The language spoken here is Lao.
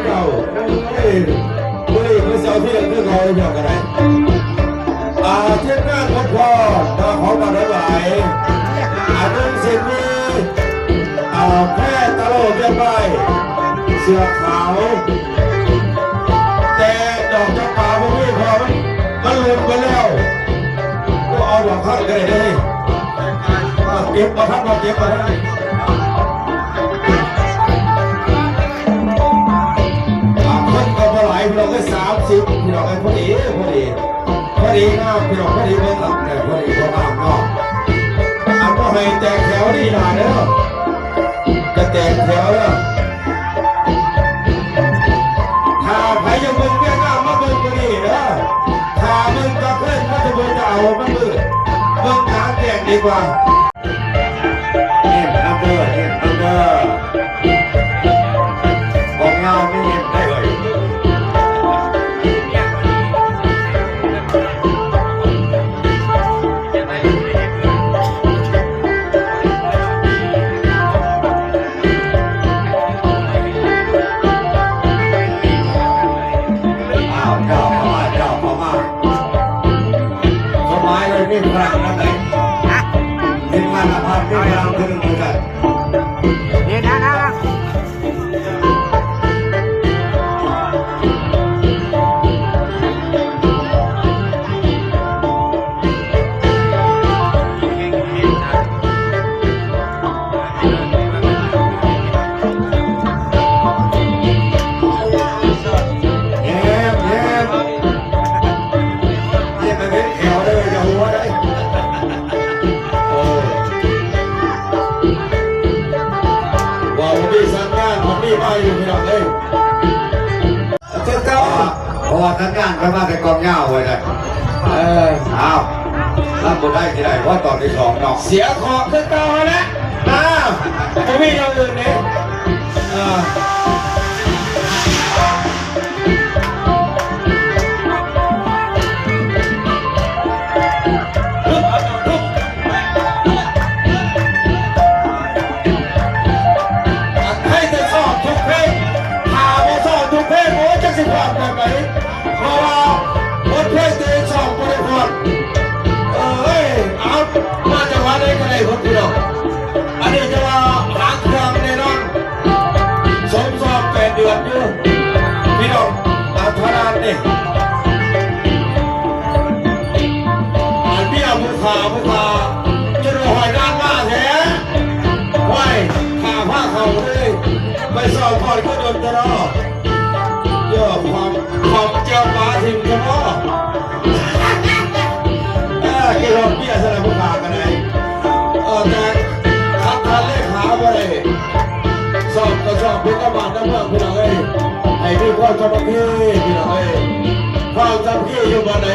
ເຈົ້າ ໂອ້ຍ ມື້ນີ້ຄືເຈົ້າທີ່ເລື່ອງຄືເກົ່າແລ້ວກໍໄດ້ ອ່າ ທີມງານພົດພໍດ ດາວຂອງບ້ານດອນຫວາຍ ອາ ໜຶ່ງເຊັ່ນມີ ອ່າ ແພຕາໂລວຽງວາຍ ເສື້ອຂາວ ແຕ່ດອກຈຳປາບໍ່ມີ ເພາະວ່າມັນ ມັນຫຼຸດໄປແລ້ວ ກໍເອົາດອກຄັນກໍໄດ້ເດ້ ເກັບບໍ່ທັນ ບໍ່ເກັບບໍ່ທັນ ອ່າ ຄົນກໍບໍ່ຫຼາຍ ພີ່ນ້ອງເອີຍ ສາມສິບ ພີ່ນ້ອງເອີຍ ພໍດີ ພໍດີ ພໍດີງາມ ພີ່ນ້ອງ ພໍດີເບິ່ງ ເອີ ພໍດີພໍງາມເນາະ ອັນບໍ່ໃຫ້ແຕກແຖວນີ້ລະເດີ ຈະແຕກແຖວເດີ ຖ້າໃຜຢາກເບິ່ງວຽງງາມ ມາເບິ່ງມື້ນີ້ເດີ ຖ້າເບິ່ງກາງຄືນ ມັນຈະບໍ່ຈະເອົາ ມັນມືດ ເບິ່ງກາງແຈ້ງດີກວ່າ. ເຫັນນຳເດີ ເຫັນນຳເດີ ຂອງງາມມີເຫັນໄດ້ເອີຍ ອ້າວ ເຈົ້າເຂົ້າມາ ເຈົ້າເຂົ້າມາ ສະບາຍເລີຍ ມີຝຣັ່ງນຳໄດ໋ ທີມງານອາພາດມີຝຣັ່ງຄືໜຶ່ງຄືກັນ ນີ້ນະ ແຍ້ມ ແຍ້ມ ແຍ້ມ ແລ້ວເຮັດແຖວເດີ ຢ່າຫົວເດີ ໂອ້ ວ່າບໍ່ມີສັນຍານ ມັນມີມາຢູ່ ພີ່ນ້ອງເອີຍ ຄືເກົ່າ ເພາະວ່າສັນຍານຂ້ອຍມາແຕ່ກ້ອງຍາວໄວ້ໃດ໋ ເອີ ອ້າວ ລຳບໍ່ໄດ້ຊິໄດ້ບໍ່ຕອນທີສອງເນາະ ເສຍເຄາະຄືເກົ່າຫັ້ນແຫຼະ ອ້າວ ບໍ່ມີແນວອື່ນເດ້ ເອີ ໃຫ້ແຕ່ຊອບທຸກເພງ ຖ້າບໍ່ຊອບທຸກເພງ ໂອ້ຍ ຈັກຊິພອດແບບໃດ ເພາະວ່າບົດເພງຕົວເອງຊອບບໍ່ໄດ້ພອດ ເອີຍ ເອົາ ມາຈັງຫວະໃດກໍໄດ້ໝົດ ພີ່ນ້ອງ ອັນນີ້ຈະວ່າຫາງເຄື່ອງແນ່ນອນ ສົມຊອບແປດເດືອນຢູ່ ພີ່ນ້ອງ ອັນທະນາດນີ້ ອັນເມຍຜູ້ຂ້າ ຜູ້ຂ້າ ຈົນວ່າຫ້ອຍນາງມາແທ້ ຫ້ອຍ ຂ້າພາເຂົ້າເລີຍ ໄປຊອບຮອດຄືດົນແຕ່ເນາະ ເອີ ຄວາມ ຄວາມແຈ່ວປາຖິ້ມຊະເນາະ ເອີ ກິນຮອດເບຍຊະລະ ຜູ້ຂ້າກໍໄດ້ ເອີ ແຕ່ຂັດທ່ານເລຂາບໍ່ໄດ້ ຊອບກໍຊອບເປັນຕາບ້ານຕາເມືອງ ພີ່ນ້ອງເອີຍ ໃຫ້ມີຄວາມສາມັກຄີ ພີ່ນ້ອງເອີຍ ຄວາມສາມັກຄີຢູ່ບ່ອນໃດ